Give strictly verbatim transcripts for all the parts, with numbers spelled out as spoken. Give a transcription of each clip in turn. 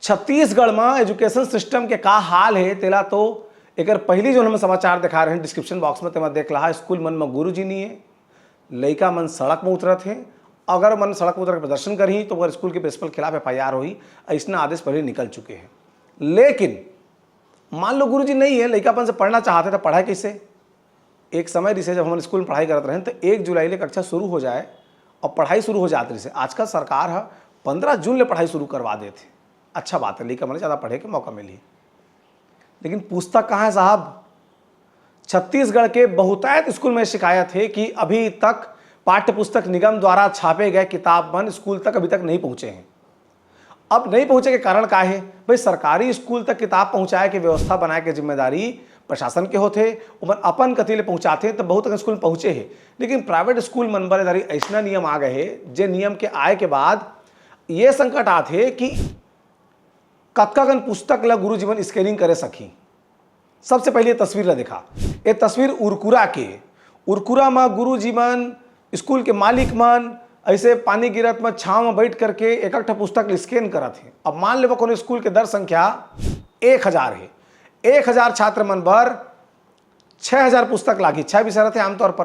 छत्तीसगढ़ म education system के का हाल हे, तेला तो एकर पहिली जो हम समाचार देखा रहे हैं डिस्क्रिप्शन बॉक्स में, तेमा देख लहा, स्कूल मन म गुरुजी नहीं है, लइका मन सड़क में उतरत हैं। अगर मन सड़क में उतर के प्रदर्शन करही तो ओकर स्कूल के प्रिंसिपल खिलाफ एफ आई आर होही। ऐसना आदेश पहले निकल चुके हैं। लेकिन मान लो गुरुजी नहीं है, लइका अपन से पढ़ना चाहते तो पढ़ाए कैसे? एक समय रिसे जब हम स्कूल में पढ़ाई करत रहें तो एक जुलाई ले कक्षा शुरू हो जाए और पढ़ाई शुरू हो जात रिसे। आजकल सरकार ह पंद्रह जून ले पढ़ाई शुरू करवा देथे। अच्छा बात है, लइका मन ज़्यादा पढ़े के मौका मिली। लेकिन पुस्तक कहाँ है साहब? छत्तीसगढ़ के बहुतायत स्कूल में शिकायत है कि अभी तक पाठ्य पुस्तक निगम द्वारा छापे गए किताब मन स्कूल तक अभी तक नहीं पहुँचे हैं। अब नहीं पहुँचे के कारण का है? भाई, सरकारी स्कूल तक किताब पहुँचाए के व्यवस्था बनाए के जिम्मेदारी प्रशासन के होथे, ओमन अपन कति ले पहुँचाथे तो बहुत अकन स्कूल में पहुँचे हे। लेकिन प्राइवेट स्कूल मन बर ए दारी अइसना नियम आ गए हे, जे नियम के आए के बाद ये संकट आथे कि कतका कन पुस्तक ल गुरुजी मन स्कैनिंग करे सकही। सबसे पहले ये तस्वीर ला देखा, ये तस्वीर उरकुरा के। उरकुरा म गुरुजी मन, स्कूल के मालिक मन ऐसे पानी गिरत म छांव म बैठ करके एक एक ठा पुस्तक ल स्कैन करत हे। अब मान लेबो कोनो स्कूल के दर संख्या एक हजार हे, एक हजार छात्र मन बर छः हजार पुस्तक लागही, छः विषय रहते आमतौर पर,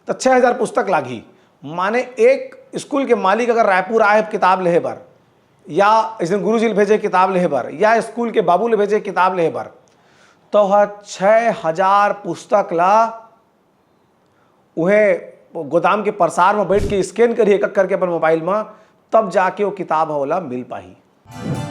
तो छः हजार पुस्तक लागही। माने एक स्कूल के मालिक अगर रायपुर आए किताब लेहे बर, या ऐसे गुरुजी ल भेजे किताब लेहे बर, या स्कूल के बाबू ल भेजे किताब लेहे बर, तो ह छः हजार पुस्तक ला उहे गोदाम के परसार में बैठ के स्कैन करिए, एक एक करके अपन मोबाइल में, तब जाके वो किताब ह ओला मिल पाही।